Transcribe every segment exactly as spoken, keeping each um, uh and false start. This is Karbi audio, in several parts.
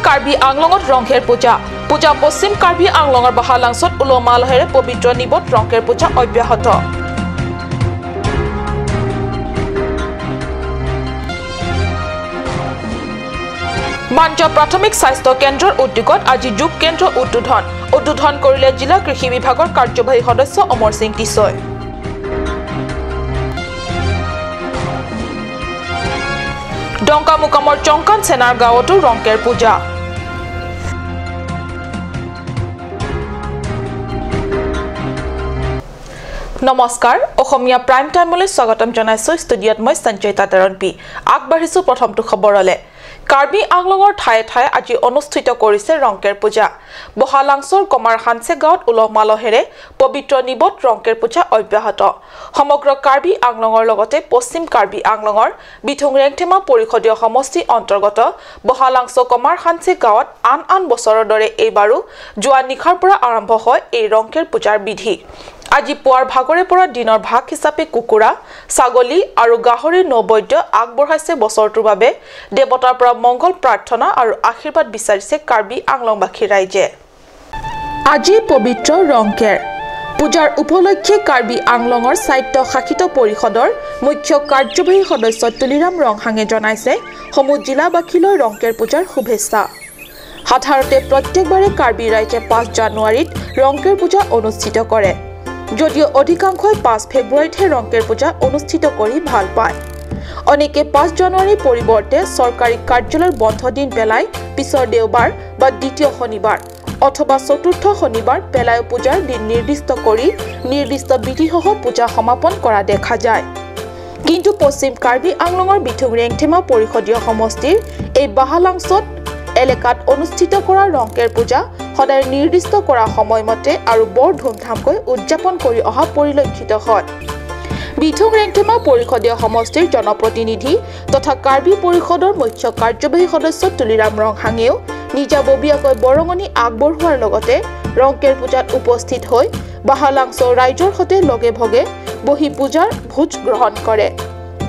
কাৰ্বি আংলঙত ৰংকেৰ পূজা। পূজা পশ্চিম কাৰ্বি আংলঙৰ বাহালাংচত উলহ মালহেৰে পবিত্ৰ নিবত ৰংকেৰ পূজা অব্যাহত। মাঞ্জা প্ৰাথমিক স্বাস্থ্য কেন্দ্ৰৰ উদ্যোগত আজি যোগ কেন্দ্ৰ উদ্বোধন। উদ্বোধন কৰিলে জিলা কৃষি বিভাগৰ কাৰ্যবাহী সদস্য অমৰ সিং টিছয়। ডংকামুকামৰ চংকান সেনাৰ গাঁৱতো ৰংকেৰ পূজা। নমস্কাৰ, অসমীয়া প্ৰাইম টাইমলৈ স্বাগতম জনাইছো। ষ্টুডিঅ'ত মই সঞ্চয়িতা তেৰণপি। আগবাঢ়িছো প্ৰথমটো খবৰলে। কাৰ্বি আংলঙৰ ঠায়ে ঠায়ে আজি অনুষ্ঠিত কৰিছে ৰংকেৰ পূজা। বহালাংচৰ কমাৰ হানছে গাঁৱত উলহ মালহেৰে পবিত্ৰ নিবত ৰংকেৰ পূজা অব্যাহত। সমগ্ৰ কাৰ্বি আংলঙৰ লগতে পশ্চিম কাৰ্বি আংলঙৰ বিথুং ৰেংথেমা পৰিষদীয় সমষ্টি অন্তৰ্গত বহালাংচ কমাৰ হানছে গাঁৱত আন আন বছৰৰ দৰে এইবাৰো যোৱা নিশাৰ পৰা আৰম্ভ হয় এই ৰংকেৰ পূজাৰ বিধি। আজি পুৱাৰ ভাগৰে পৰা দিনৰ ভাগ হিচাপে কুকুৰা, ছাগলী আৰু গাহৰিৰ নৈবেদ্য আগবঢ়াইছে বছৰটোৰ বাবে দেৱতাৰ পৰা মংগল প্ৰাৰ্থনা আৰু আশীৰ্বাদ বিচাৰিছে কাৰ্বি আংলংবাসী ৰাইজে। আজি পবিত্ৰ ৰংকেৰ পূজাৰ উপলক্ষে কাৰ্বি আংলঙৰ স্বায়ত্তশাসিত পৰিষদৰ মুখ্য কাৰ্যবাহী সদস্য তুলিৰাম ৰংহাঙে জনাইছে সমূহ জিলাবাসীলৈ ৰংকেৰ পূজাৰ শুভেচ্ছা। সাধাৰণতে প্ৰত্যেকবাৰে কাৰ্বি ৰাইজে পাঁচ জানুৱাৰীত ৰংকেৰ পূজা অনুষ্ঠিত কৰে। যদিও অধিকাংশই পাঁচ ফেব্ৰুৱাৰীতহে ৰংকেৰ পূজা অনুষ্ঠিত কৰি ভাল পায়। অনেকে পাঁচ জানুৱাৰীৰ পৰিৱৰ্তে চৰকাৰী কাৰ্যালয়ৰ বন্ধ দিন পেলাই পিছৰ দেওবাৰ বা দ্বিতীয় শনিবাৰ অথবা চতুৰ্থ শনিবাৰ পেলাইও পূজাৰ দিন নিৰ্দিষ্ট কৰি নিৰ্দিষ্ট বিধিসহ পূজা সমাপন কৰা দেখা যায়। কিন্তু পশ্চিম কাৰ্বি আংলঙৰ বিথুং ৰেংথেমা পৰিষদীয় সমষ্টিৰ এই বাহালাংচত এলেকাত অনুষ্ঠিত কৰা ৰংকেৰ পূজা সদায় নিৰ্দিষ্ট কৰা সময়মতে আৰু বৰ ধুমধামকৈ উদযাপন কৰি অহা পৰিলক্ষিত হয়। বিথুং ৰেংথেমা পৰিষদীয় সমষ্টিৰ জনপ্ৰতিনিধি তথা কাৰ্বি পৰিষদৰ মুখ্য কাৰ্যবাহী সদস্য তুলিৰাম ৰংহাঙেও নিজাববীয়াকৈ বৰঙণি আগবঢ়োৱাৰ লগতে ৰংকেৰ পূজাত উপস্থিত হৈ বাহালাংচ ৰাইজৰ সৈতে লগে ভগে বহি পূজাৰ ভোজ গ্ৰহণ কৰে।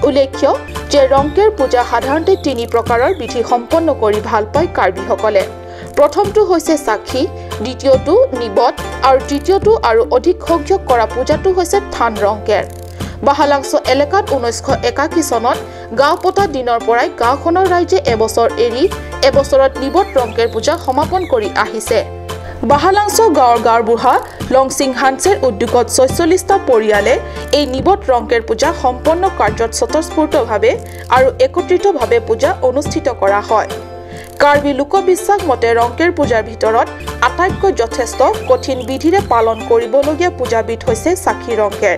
উল্লেখ্য যে ৰংকেৰ পূজা সাধাৰণতে তিনি প্ৰকাৰৰ বিধি সম্পন্ন কৰি ভাল পায় কাৰ্বিসকলে। প্ৰথমটো হৈছে চাকি, দ্বিতীয়টো নিবত আৰু তৃতীয়টো আৰু অধিক সংখ্যক কৰা পূজাটো হৈছে থান ৰংকেৰ। বাহালাংচ এলেকাত ঊনৈছশ একাশী চনত গাঁও পতা দিনৰ পৰাই গাঁওখনৰ ৰাইজে এবছৰ এৰি এবছৰত নিবত ৰংকেৰ পূজা সমাপন কৰি আহিছে। বাহালাংচ গাঁৱৰ গাঁওবুঢ়া লংচিং হানছেৰ উদ্যোগত ছয়চল্লিশটা পৰিয়ালে এই নিবত ৰংকেৰ পূজা সম্পন্ন কাৰ্যত স্বতঃস্ফূৰ্তভাৱে আৰু একত্ৰিতভাৱে পূজা অনুষ্ঠিত কৰা হয়। কাৰ্বি লোকবিশ্বাস মতে ৰংকেৰ পূজাৰ ভিতৰত আটাইতকৈ যথেষ্ট কঠিন বিধিৰে পালন কৰিবলগীয়া পূজাবিধ হৈছে চাকি ৰংকেৰ।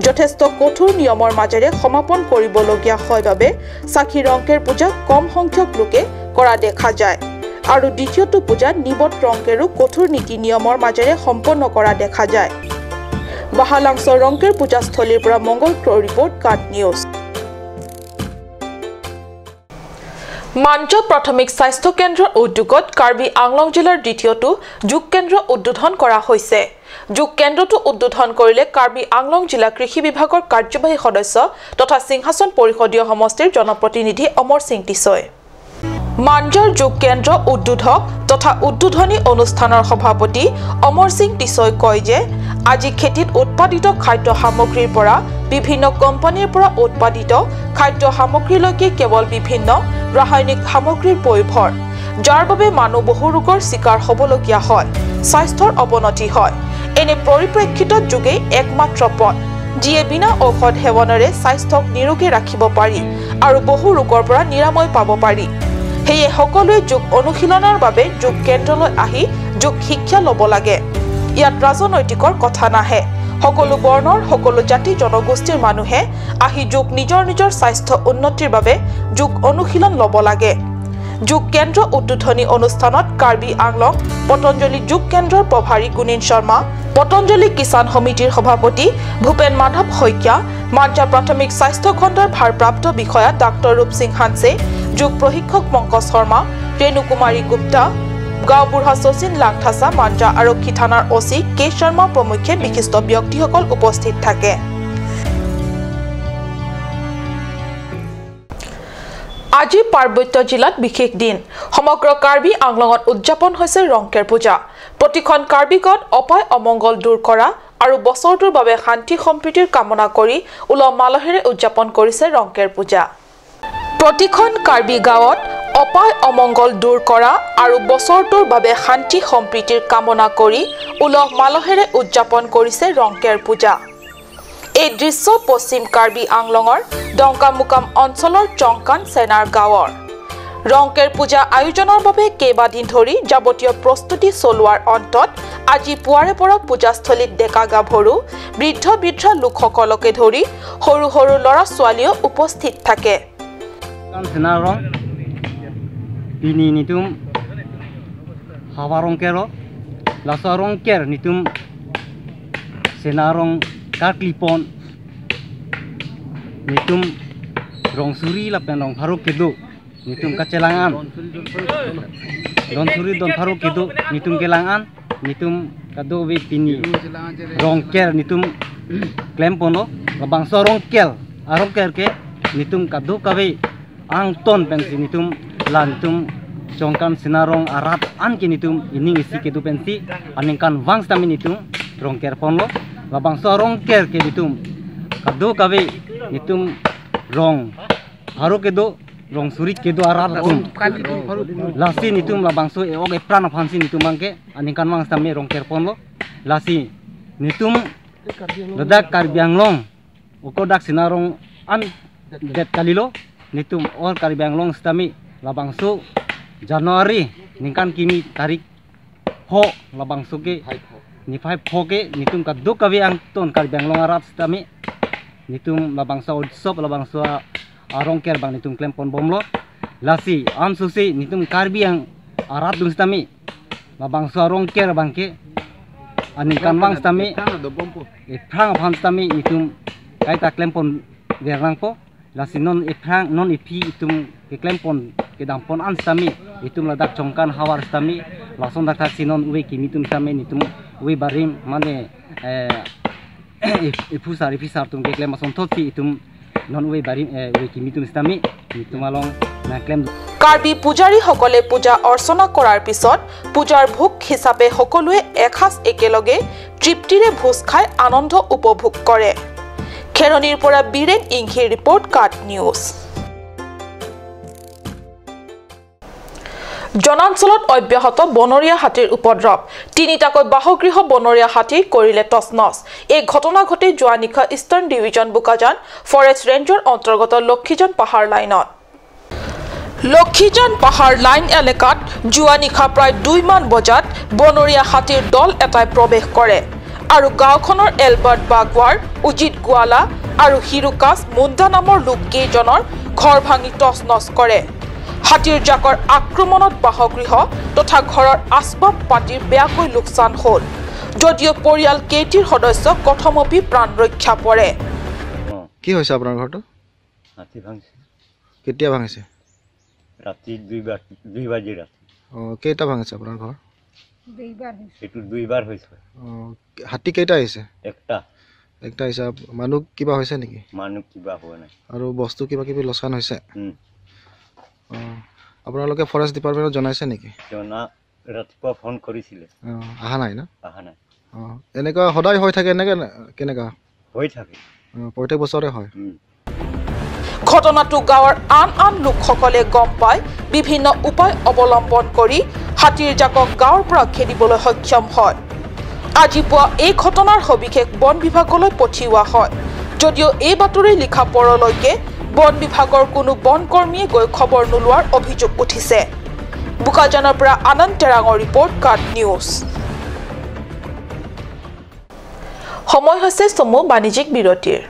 যথেষ্ট কঠোৰ নিয়মৰ মাজেৰে সমাপন কৰিবলগীয়া হয় বাবে চাকি ৰংকেৰ পূজা কম সংখ্যক লোকে কৰা দেখা যায় আৰু দ্বিতীয়টো পূজা নিবত ৰংকেৰো কঠোৰ নীতি নিয়মৰ মাজেৰে সম্পন্ন কৰা দেখা যায়। বাহালাংচৰ ৰংকেৰ পূজাস্থলীৰ পৰা মংগল ক্ৰ' ৰিপৰ্ট, কাট নিউজ। মাঞ্জা প্ৰাথমিক স্বাস্থ্য কেন্দ্ৰৰ উদ্যোগত কাৰ্বি আংলং জিলাৰ দ্বিতীয়টো যোগ কেন্দ্ৰ উদ্বোধন কৰা হৈছে। যোগ কেন্দ্ৰটো উদ্বোধন কৰিলে কাৰ্বি আংলং জিলা কৃষি বিভাগৰ কাৰ্যবাহী সদস্য তথা সিংহাসন পৰিষদীয় সমষ্টিৰ জনপ্ৰতিনিধি অমৰ সিং টিছয়। মাঞ্জাৰ যোগ কেন্দ্ৰ উদ্বোধক তথা উদ্বোধনী অনুষ্ঠানৰ সভাপতি অমৰ সিং টিছই কয় যে আজি খেতিত উৎপাদিত খাদ্য সামগ্ৰীৰ পৰা বিভিন্ন কোম্পানীৰ পৰা উৎপাদিত খাদ্য সামগ্ৰীলৈকে কেৱল বিভিন্ন ৰাসায়নিক সামগ্ৰীৰ পয়োভৰ, যাৰ বাবে মানুহ বহু ৰোগৰ চিকাৰ হ'বলগীয়া হয়, স্বাস্থ্যৰ অৱনতি হয়। এনে পৰিপ্ৰেক্ষিতত যোগেই একমাত্ৰ পথ, যিয়ে বিনা ঔষধ সেৱনেৰে স্বাস্থ্যক নিৰোগী ৰাখিব পাৰি আৰু বহু ৰোগৰ পৰা নিৰাময় পাব পাৰি। সেয়ে সকলোৱে যোগ অনুশীলনৰ বাবে যোগ কেন্দ্ৰলৈ আহি যোগ শিক্ষা ল'ব লাগে। ইয়াত ৰাজনৈতিকৰ কথা নাহে। সকলো বৰ্ণৰ, সকলো জাতি জনগোষ্ঠীৰ মানুহে আহি যোগ নিজৰ নিজৰ স্বাস্থ্য উন্নতিৰ বাবে যোগ অনুশীলন ল'ব লাগে। যোগ কেন্দ্ৰ উদ্বোধনী অনুষ্ঠানত কাৰ্বি আংলং পতঞ্জলি যোগ কেন্দ্ৰৰ প্ৰভাৰী গুণীন শৰ্মা, পতঞ্জলি কিষাণ সমিতিৰ সভাপতি ভূপেন মাধৱ শইকীয়া, মাঞ্জা প্ৰাথমিক স্বাস্থ্য খণ্ডৰ ভাৰপ্ৰাপ্ত বিষয়া ডাক্তৰ ৰূপসিং হানছে, যোগ প্ৰশিক্ষক পংকজ শৰ্মা, ৰেণু কুমাৰী গুপ্তা, গাঁওবুঢ়া শচীন লাংথাছা, মাঞ্জা আৰক্ষী থানাৰ অ চি কে শৰ্মা প্ৰমুখ্যে বিশিষ্ট ব্যক্তিসকল উপস্থিত থাকে। আজি পাৰ্বত্য জিলাত বিশেষ দিন। সমগ্ৰ কাৰ্বি আংলঙত উদযাপন হৈছে ৰংকেৰ পূজা। প্ৰতিখন কাৰ্বি গাঁৱত অপায় অমংগল দূৰ কৰা আৰু বছৰটোৰ বাবে শান্তি সম্প্ৰীতিৰ কামনা কৰি উলহ মালহেৰে উদযাপন কৰিছে ৰংকেৰ পূজা। প্ৰতিখন কাৰ্বি গাঁৱত অপায় অমংগল দূৰ কৰা আৰু বছৰটোৰ বাবে শান্তি সম্প্ৰীতিৰ কামনা কৰি উলহ মালহেৰে উদযাপন কৰিছে ৰংকেৰ পূজা। এই দৃশ্য পশ্চিম কাৰ্বি আংলঙৰ ডংকামুকাম অঞ্চলৰ চংকান চেনাৰ গাঁৱৰ। ৰংকেৰ পূজা আয়োজনৰ বাবে কেইবাদিন ধৰি যাৱতীয় প্ৰস্তুতি চলোৱাৰ অন্তত আজি পুৱাৰে পৰা পূজাস্থলীত ডেকা গাভৰু, বৃদ্ধ বৃদ্ধা লোকসকলকে ধৰি সৰু সৰু ল'ৰা ছোৱালীও উপস্থিত থাকে। Kan Sena Rong, pini netum havar rongker lo, laso arongker netum Sena Rong karklipon, netum rong suri lapen rong pharo kedo netum kachelang an. Don suri don pharo kedo netum kelang an, netum kadokave pini rongker netum klempon lo. Labangso arongker, arongker ke netum kadokave angton pensi netum la netum Chongkan Sena Rong arat an ke netum ining isi kedo pensi aningkanvang sitame netum rongker ponlo. Labangso arongker ke netum kadokave netum rong pharo kedo, rong suri kedo arat atum. Lasi netum labangso e-ok epran aphansi netum abangke aningkanvang sitame rongker ponlo. Lasi netum ladak Karbi Anglong, oko dak Sena Rong an det kalilo, netum all Karbi Anglong sitame labangso January ningkan kimi tarik pho labangso ke, niphai pho ke netum kadokave angton Karbi Anglong arat sitame netum labangso utsob, labangso arongker abang netum klempon bomlo. Lasi ansosi netum Karbi Ang arat atum sitame labangso arongker abangke aningkanvang sitame ephrang aphan sitame netum kaita klempon ver nangpo. Lasi non ephrang, non ephi itum keklempon kedam pon an sitame, itum ladak Chongkan havar sitame, lason dakdak si non ove kimi atum sitame, netum ove barim mane, eh, ephu sar, ephi sar atum keklem asonthotsi itum non ove barim, eh, ove kimi atum sitame netum along nangklem. Karbi পূজাৰীসকলে পূজা অৰ্চনা কৰাৰ পিছত পূজাৰ ভোগ হিচাপে সকলোৱে এসাঁজ একেলগে তৃপ্তিৰে ভোজ খাই আনন্দ উপভোগ কৰে। খেৰণিৰ পৰা বীৰেণ ইংহীৰ ৰিপৰ্ট, কাট নিউজ। জনাঞ্চলত অব্যাহত বনৰীয়া হাতীৰ উপদ্ৰৱ। তিনিটাকৈ বাসগৃহ বনৰীয়া হাতীয়ে কৰিলে তছনছ। এই ঘটনা ঘটে যোৱা নিশা ইষ্টাৰ্ণ ডিভিজন বোকাজান ফৰেষ্ট ৰেঞ্জৰ অন্তৰ্গত লক্ষীজান পাহাৰ লাইনত। লক্ষীজান পাহাৰ লাইন এলেকাত যোৱা নিশা প্ৰায় দুইমান বজাত বনৰীয়া হাতীৰ দল এটাই প্ৰৱেশ কৰে আৰু গাঁওখনৰ এলবাৰ্ট বাগৱাৰ, উজিত গোৱালা আৰু হিৰুকাছ মুণ্ডা নামৰ লোককেইজনৰ ঘৰ ভাঙি তছনছ কৰে। হাতীৰ জাকৰ আক্ৰমণত বাসগৃহ তথা ঘৰৰ আচবাব পাতিৰ বেয়াকৈ লোকচান হ'ল, যদিও পৰিয়াল কেইটিৰ সদস্য কথমপি প্ৰাণ ৰক্ষা পৰে। কি হৈছে আপোনাৰ ঘৰটো? হাতী ভাঙিছে। কেতিয়া ভাঙিছে? ৰাতি দুই বা-, দুই বাজি ৰাতি। অ, কেইটা ভাঙিছে আপোনাৰ ঘৰ? দুইবাৰ হৈছে। এইটো দুইবাৰ হৈছে। অ, হাতী কেইটা আহিছে? একটা। একটা আহিছে। আপ-, মানুহ কিবা হৈছে নেকি? মানুহ কিবা হোৱা নাই। আৰু বস্তু কিবা কিবি লোকচান হৈছে? উম। অ, আপোনালোকে ফৰেষ্ট ডিপাৰ্টমেণ্টত জনাইছে নেকি? জনা-, ৰাতিপুৱা ফোন কৰিছিলে। অ, অহা নাই ন? অহা নাই। অ, এনেকুৱা সদায় হৈ থাকে এনেকে নে-, কেনেকা? হৈ থাকে। অ, প্ৰত্যেক বছৰে হয়? উম। ঘটনাটো গাঁৱৰ আন আন লোকসকলে গম পাই বিভিন্ন উপায় অৱলম্বন কৰি হাতীৰ জাকক গাঁৱৰ পৰা খেদিবলৈ সক্ষম হয়। আজি পুৱা এই ঘটনাৰ সবিশেষ বন বিভাগলৈ পঠিওৱা হয়, যদিও এই বাতৰি লিখা পৰলৈকে বন বিভাগৰ কোনো বন কৰ্মীয়ে গৈ খবৰ নোলোৱাৰ অভিযোগ উঠিছে। বোকাজানৰ পৰা আনন্দ তেৰাঙৰ ৰিপৰ্ট, কাট নিউজ। সময় হৈছে চমু বাণিজ্যিক বিৰতিৰ।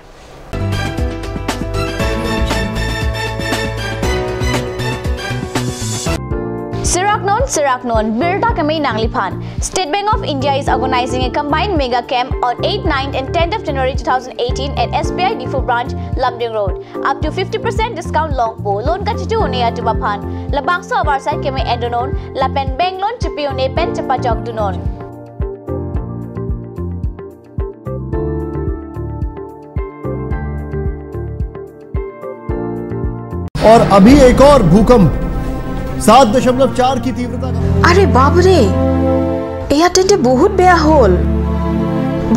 Siraknon, Siraknon, birta kemei nangliphan. State Bank of India is organizing a combined mega camp on eighth, ninth and tenth of January two thousand eighteen at S B I Diphu branch, Lumding Road. Up to fifty percent discount longpo. Loan kachitu un-e atum aphan labangso avarsai keme endonon lapen bank loan chipi un-e pen chepajok dunon. और अभी एक और भूकंप सात दशमलव चार की तीव्रता का। আৰে বাপৰে, এয়া তেন্তে বহুত বেয়া হ'ল।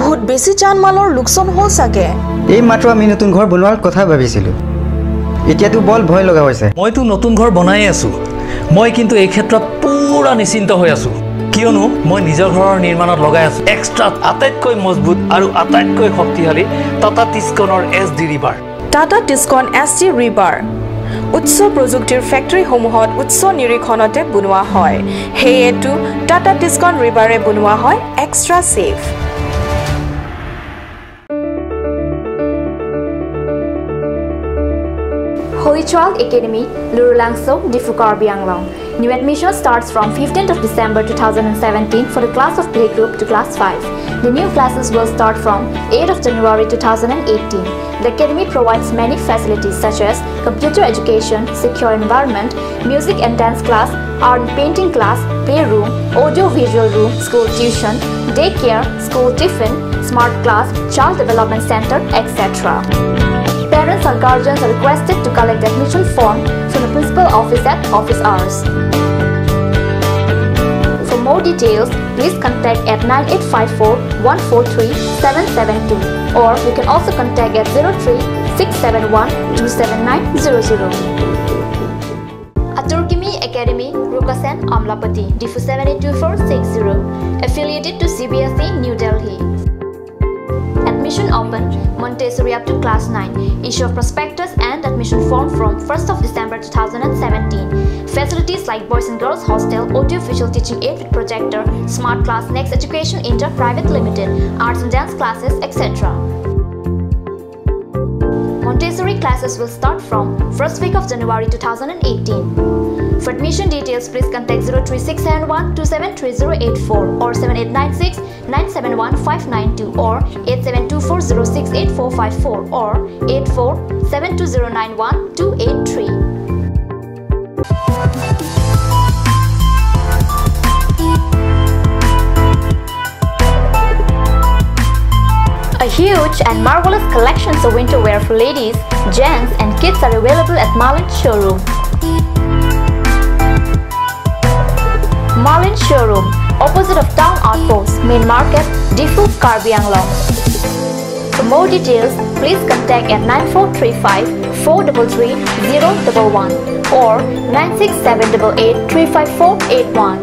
বহুত বেছি জান মালৰ লোকচান হ'ল চাগে। এই মাত্ৰ আমি নতুন ঘৰ বনোৱাৰ কথা ভাবিছিলো। এতিয়াতো বৰ ভয় লগা হৈছে। মইতো নতুন ঘৰ বনাই আছো। মই কিন্তু এই ক্ষেত্ৰত পুৰা নিশ্চিন্ত হৈ আছো, কিয়নো মই নিজৰ ঘৰৰ নিৰ্মাণত লগাই আছো এক্সট্ৰা আটাইতকৈ মজবুত আৰু আটাইতকৈ শক্তিশালী টাটা টিচকনৰ এছ ডি ৰিবাৰ। টাটা টিচকন এছ ডি ৰিবাৰ উচ্চ প্ৰযুক্তিৰ ফেক্টৰীসমূহত উচ্চ নিৰীক্ষণতে বনোৱা হয়। সেয়েতো টাটা টিচকন ৰিবাৰে বনোৱা হয় extra safe. Holy Child Academy, Lurulangso, Diphu, Karbi Anglong. New admission starts from fifteenth of December two thousand and seventeen for the class of playgroup to class five. The new classes will start from eighth of January two thousand and eighteen. The academy provides many facilities such as computer education, secure environment, music and dance class, art and painting class, playroom, audio visual room, school tuition, daycare, school tiffin, smart class, child development center, et cetera. Parents and guardians are requested to collect admission form from the principal office at office hours. For more details, please contact at nine eight five four one four three seven seven two, or you can also contact at zero three six seven one two seven nine zero zero. Atur Kimi Academy, Rukasen, Amlapati, Diphu seven eight two four six zero. Affiliated to C B S E, New Delhi. Admission open, Montessori up to class nine. Issue of prospectus and admission form from first of December two thousand and seventeen. Facilities like boys and girls hostel, audio visual teaching aid with projector, smart class, Next Education India Private Limited, arts and dance classes, et cetera. Montessori classes will start from first week of January two thousand and eighteen. For admission details, please contact zero three six seven one two seven three zero eight four or seven eight nine six nine seven one five nine two or eight seven two four zero six eight four five four or eight four seven two zero nine one two eight three. A huge and marvelous collections of winter wear for ladies, gents and kids are available at Marlin Showroom. Marlin Showroom, opposite of Town Outpost, Main Market, Diphu, Karbi Anglong. For more details, please contact at nine four three five four double three zero double one or nine six seven double eight three five four eight one.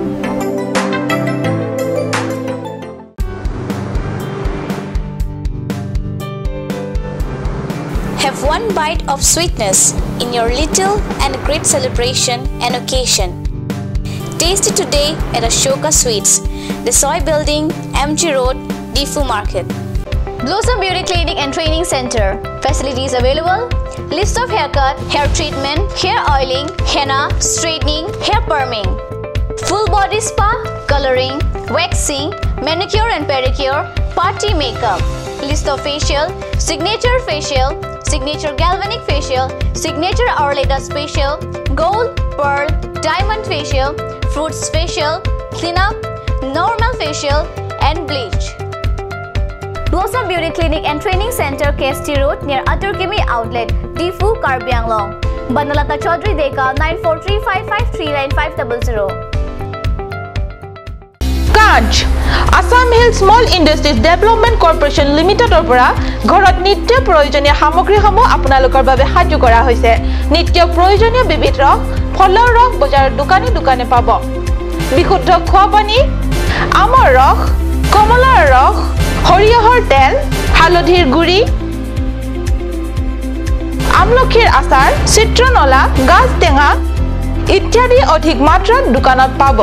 Have one bite of sweetness in your little and great celebration and occasion. Taste it today at Ashoka Sweets, Desoi Building, M G Road, Diphu Market. Blossom Beauty Clinic and Training Center. Facilities available: lips of haircut, hair treatment, hair oiling, henna, straightening, hair perming, full body spa, coloring, waxing, manicure and pedicure, party makeup, lips of facial, signature facial, signature galvanic facial, signature Arleda facial, gold, pearl, diamond facial, fruits facial, cleanup, normal facial, and bleach. Blossom Beauty Clinic and Training Center, K S T Road, near Atur Kimi Outlet, Diphu, Karbi Anglong. Banalata Chaudhary Deka, nine four three five five three nine five double zero. কাঞ্চ, Assam hill small industries development corporation লিমিটেডৰ পৰা ঘৰত নিত্য প্ৰয়োজনীয় সামগ্ৰীসমূহ আপোনালোকৰ বাবে সাজু কৰা হৈছে। নিত্য প্ৰয়োজনীয় বিবিধ ৰস, ফলৰ ৰস বজাৰৰ দোকানে দোকানে পাব। বিশুদ্ধ খোৱা পানী, আমৰ ৰস, কমলাৰ ৰস, সৰিয়হৰ তেল, হালধিৰ গুড়ি, আমলখিৰ আচাৰ, চিত্ৰনলা, গাজ টেঙা ইত্যাদি অধিক মাত্ৰাত দোকানত পাব।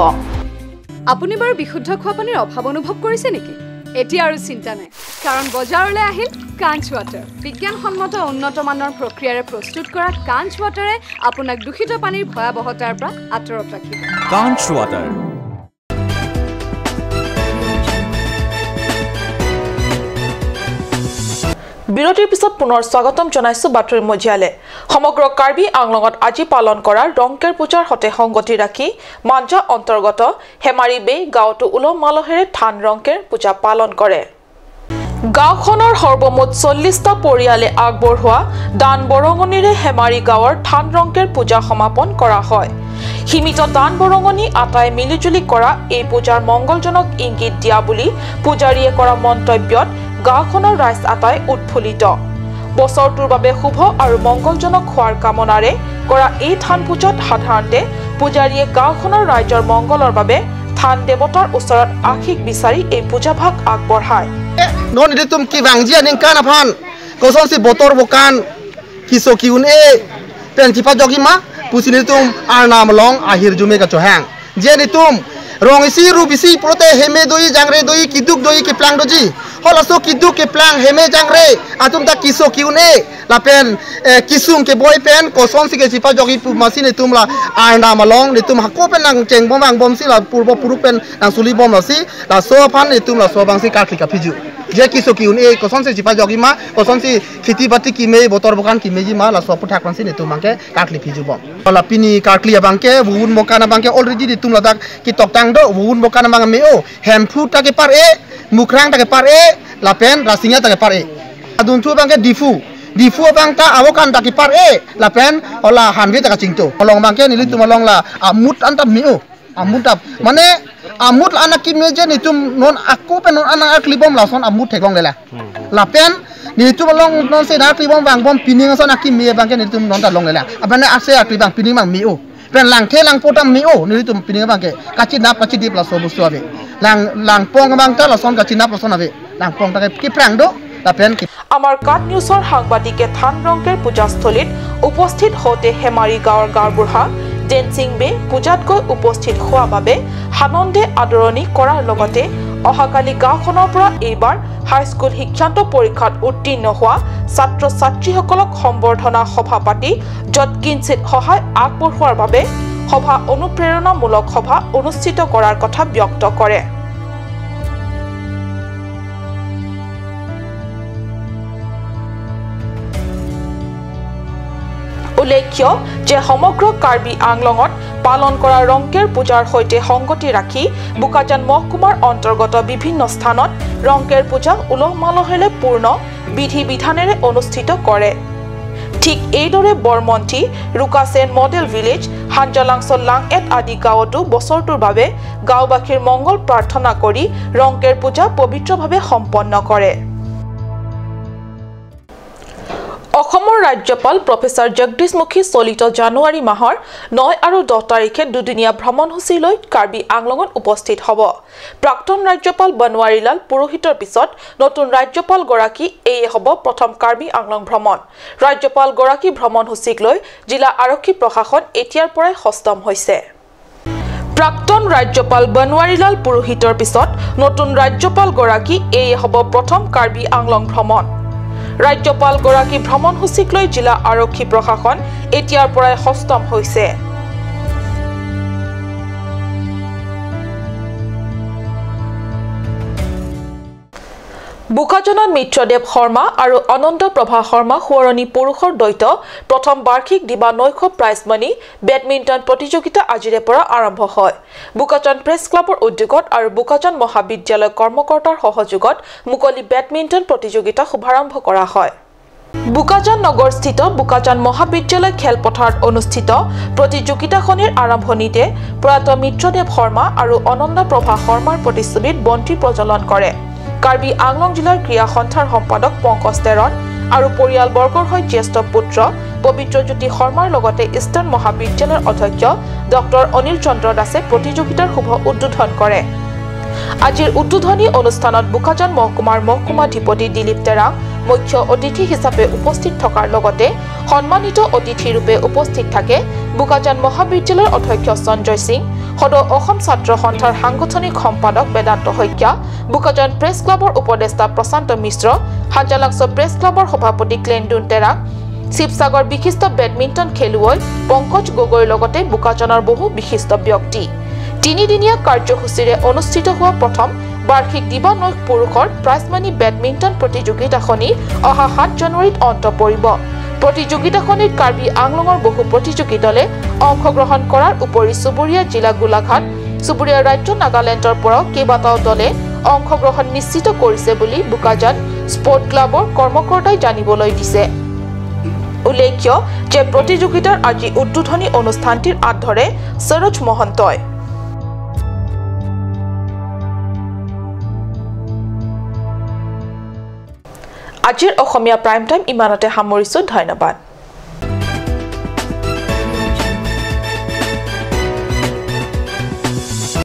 আপুনি বাৰু বিশুদ্ধ খোৱা পানীৰ অভাৱ অনুভৱ কৰিছে নেকি? এতিয়া আৰু চিন্তা নাই, কাৰণ বজাৰলৈ আহিল কাঞ্চ ৱাটাৰ। বিজ্ঞানসন্মত উন্নত মানৰ প্ৰক্ৰিয়াৰে প্ৰস্তুত কৰা কাঞ্চ ৱাটাৰে আপোনাক দূষিত পানীৰ ভয়াৱহতাৰ পৰা আঁতৰত ৰাখিব। কাঞ্চ ৱাটাৰ। বিৰতিৰ পিছত পুনৰ স্বাগতম জনাইছো বাতৰি মজিয়ালে। সমগ্ৰ কাৰ্বি আংলঙত আজি পালন কৰা ৰংকেৰ পূজাৰ সৈতে সংগতি ৰাখি মাঞ্জা অন্তৰ্গত হেমাৰী বে গাঁৱতো উলহ মালহেৰে ধান ৰংকেৰ পূজা পালন কৰে। গাঁওখনৰ সৰ্বমুঠ চল্লিশটা পৰিয়ালে আগবঢ়োৱা দান বৰঙণিৰে হেমাৰী গাঁৱৰ থান ৰংকেৰ পূজা সমাপন কৰা হয়। সীমিত দান বৰঙণি আটাই মিলিজুলি কৰা এই পূজাৰ মংগলজনক ইংগিত দিয়া বুলি পূজাৰীয়ে কৰা মন্তব্যত গাঁওখনৰ ৰাইজ আটাই উৎফুল্লিত। বছৰটোৰ বাবে শুভ আৰু মংগলজনক হোৱাৰ কামনাৰে কৰা এই থান পূজাত সাধাৰণতে পূজাৰীয়ে গাঁওখনৰ ৰাইজৰ মংগলৰ বাবে থান দেৱতাৰ ওচৰত আশীষ বিচাৰি এই পূজাভাগ আগবঢ়ায়। Non ilitum kevangji aningkan aphan kosonsi botor bokan, keso ke-un-e pen chepajokji ma pusi nelitum arnam along ahirjume kachohang. Je nelitum rong isi rup isi pulote heme doji, jangre doji, keduk doji, keplang doji. Halaso keduk, keplang, heme, jangre atum ta keso ke-un-e lapen, eh, kesung keboi pen kosonsi kechepajokji pu masi nelitum la arnam along nelitum hako pen nangchengbom vangbomsi la purbo puruk pen nangsulibom lasi laso aphan nelitum laso abangsi karkli kapiju. Je keso ke-un-e kosonsi chepajokji ma, kosonsi kheti bati keme, botor bokan kemeji ma, laso aphuthak aphansi nelitum abangke karkli pijubom. La pini karkli abangke, vun bokan abangke already nelitum ladak ketoktang do, vun bokan abang me-o, Hemphu ta kepar-e, Mukrang ta kepar-e, lapen Rasinja ta kepar-e. Adunthu abangke Diphu, Diphu abang ta avokan ta kepar-e, lapen hala hanve ta kachingto. Along abangke nelitum along la amut anta me-o. Amut ap, mane amut la-an akeme je nelitum non ako pen non an nang-arklibom lason amut theklonglelang. Lapen nelitum along nonsi nang-arklibom vangbom pining ason akeme abangke nelitum non ta longlelang. Abang ne ase arkli abang pining abang me-o. Pen langthe langpo ta me-o nelitum pining abangke. Kachinap kachidip laso bostu ave. Lang, langpong abang ta lason kachinap lason ave. Langpong ta ke, keprang do, lapen ke- আমাৰ কাট নিউজৰ সাংবাদিকে থান ৰংকেৰ পূজাস্থলীত উপস্থিত হওঁতে হেমাৰী গাঁৱৰ গাঁওবুঢ়া ডেনচিং বে পূজাত গৈ উপস্থিত হোৱা বাবে সানন্দে আদৰণি কৰাৰ লগতে অহাকালি গাঁওখনৰ পৰা এইবাৰ হাইস্কুল শিক্ষান্ত পৰীক্ষাত উত্তীৰ্ণ হোৱা ছাত্ৰ ছাত্ৰীসকলক সম্বৰ্ধনা সভা পাতি যৎকিঞ্চিত সহায় আগবঢ়োৱাৰ বাবে সভা অনুপ্ৰেৰণামূলক সভা অনুষ্ঠিত কৰাৰ কথা ব্যক্ত কৰে। উল্লেখ্য যে সমগ্ৰ কাৰ্বি আংলঙত পালন কৰা ৰংকেৰ পূজাৰ সৈতে সংগতি ৰাখি বোকাজান মহকুমাৰ অন্তৰ্গত বিভিন্ন স্থানত ৰংকেৰ পূজা উলহ মালহেৰে পূৰ্ণ বিধি বিধানেৰে অনুষ্ঠিত কৰে। ঠিক এইদৰে বৰমন্থি, ৰুকাচেন মডেল ভিলেজ, হাঞ্জালাংছ লাংএট আদি গাঁৱতো বছৰটোৰ বাবে গাঁওবাসীৰ মংগল প্ৰাৰ্থনা কৰি ৰংকেৰ পূজা পবিত্ৰভাৱে সম্পন্ন কৰে। অসমৰ ৰাজ্যপাল প্ৰফেচাৰ জগদীশ মুখী চলিত জানুৱাৰী মাহৰ ন আৰু দহ তাৰিখে দুদিনীয়া ভ্ৰমণসূচী লৈ কাৰ্বি আংলঙত উপস্থিত হ'ব। প্ৰাক্তন ৰাজ্যপাল বনৱাৰীলাল পুৰোহিতৰ পিছত নতুন ৰাজ্যপালগৰাকী এয়ে হ'ব প্ৰথম কাৰ্বি আংলং ভ্ৰমণ। ৰাজ্যপালগৰাকী ভ্ৰমণসূচীক লৈ জিলা আৰক্ষী প্ৰশাসন এতিয়াৰ পৰাই সষ্টম হৈছে। প্ৰাক্তন ৰাজ্যপাল বনৱাৰীলাল পুৰোহিতৰ পিছত নতুন ৰাজ্যপালগৰাকী এয়ে হ'ব প্ৰথম কাৰ্বি আংলং ভ্ৰমণ। ৰাজ্যপালগৰাকী ভ্ৰমণসূচীক লৈ জিলা আৰক্ষী প্ৰশাসন এতিয়াৰ পৰাই সষ্টম হৈছে। বোকাজানত মিত্ৰদেৱ শৰ্মা আৰু অনন্ত প্ৰভা শৰ্মা সোঁৱৰণী পুৰুষৰ দ্বৈত প্ৰথম বাৰ্ষিক দিবা নৈশ প্ৰাইজ মানি বেডমিণ্টন প্ৰতিযোগিতা আজিৰে পৰা আৰম্ভ হয়। বোকাজান প্ৰেছ ক্লাবৰ উদ্যোগত আৰু বোকাজান মহাবিদ্যালয় কৰ্মকৰ্তাৰ সহযোগত মুকলি বেডমিণ্টন প্ৰতিযোগিতা শুভাৰম্ভ কৰা হয়। বোকাজান নগৰস্থিত বোকাজান মহাবিদ্যালয় খেলপথাৰত অনুষ্ঠিত প্ৰতিযোগিতাখনিৰ আৰম্ভণিতে প্ৰয়াত মিত্ৰদেৱ শৰ্মা আৰু অনন্ত প্ৰভা শৰ্মাৰ প্ৰতিচ্ছবিত বন্তি প্ৰজ্বলন কৰে কাৰ্বি আংলং জিলাৰ ক্ৰীড়া সন্থাৰ সম্পাদক পংকজ তেৰণ আৰু পৰিয়ালবৰ্গৰ হৈ জ্যেষ্ঠ পুত্ৰ পবিত্ৰজ্যোতি শৰ্মাৰ লগতে ইষ্টাৰ্ণ মহাবিদ্যালয়ৰ অধ্যক্ষ ডক্টৰ অনিল চন্দ্ৰ দাসে প্ৰতিযোগিতাৰ শুভ উদ্বোধন কৰে। আজিৰ উদ্বোধনী অনুষ্ঠানত বোকাজান মহকুমাৰ মহকুমাধিপতি দিলীপ তেৰাং মুখ্য অতিথি হিচাপে উপস্থিত থকাৰ লগতে সন্মানিত অতিথি ৰূপে উপস্থিত থাকে বোকাজান মহাবিদ্যালয়ৰ অধ্যক্ষ সঞ্জয় সিং, সদৌ অসম ছাত্ৰ সন্থাৰ সাংগঠনিক সম্পাদক বেদান্ত শইকীয়া, বোকাজান প্ৰেছ ক্লাবৰ উপদেষ্টা প্ৰশান্ত মিশ্ৰ, হাঞ্জালাংছ প্ৰেছ ক্লাবৰ সভাপতি ক্লেণ্ডুন তেৰাং, শিৱসাগৰ বিশিষ্ট বেডমিণ্টন খেলুৱৈ পংকজ গগৈৰ লগতে বোকাজানৰ বহু বিশিষ্ট ব্যক্তি। তিনিদিনীয়া কাৰ্যসূচীৰে অনুষ্ঠিত হোৱা প্ৰথম বাৰ্ষিক দিবা নৈশ পুৰুষৰ প্ৰাইজ মানি বেডমিণ্টন প্ৰতিযোগিতাখনি অহা সাত জানুৱাৰীত অন্ত পৰিব। প্ৰতিযোগিতাখনিত কাৰ্বি আংলঙৰ বহু প্ৰতিযোগী দলে অংশগ্ৰহণ কৰাৰ উপৰি চুবুৰীয়া জিলা গোলাঘাট, চুবুৰীয়া ৰাজ্য নাগালেণ্ডৰ পৰাও কেইবাটাও দলে অংশগ্ৰহণ নিশ্চিত কৰিছে বুলি বোকাজান স্পৰ্ট ক্লাবৰ কৰ্মকৰ্তাই জানিবলৈ দিছে। উল্লেখ্য যে প্ৰতিযোগিতাৰ আজি উদ্বোধনী অনুষ্ঠানটিৰ আঁত ধৰে সৰোজ মহন্তই। আজিৰ অসমীয়া প্ৰাইম টাইম ইমানতে সামৰিছো। ধন্যবাদ।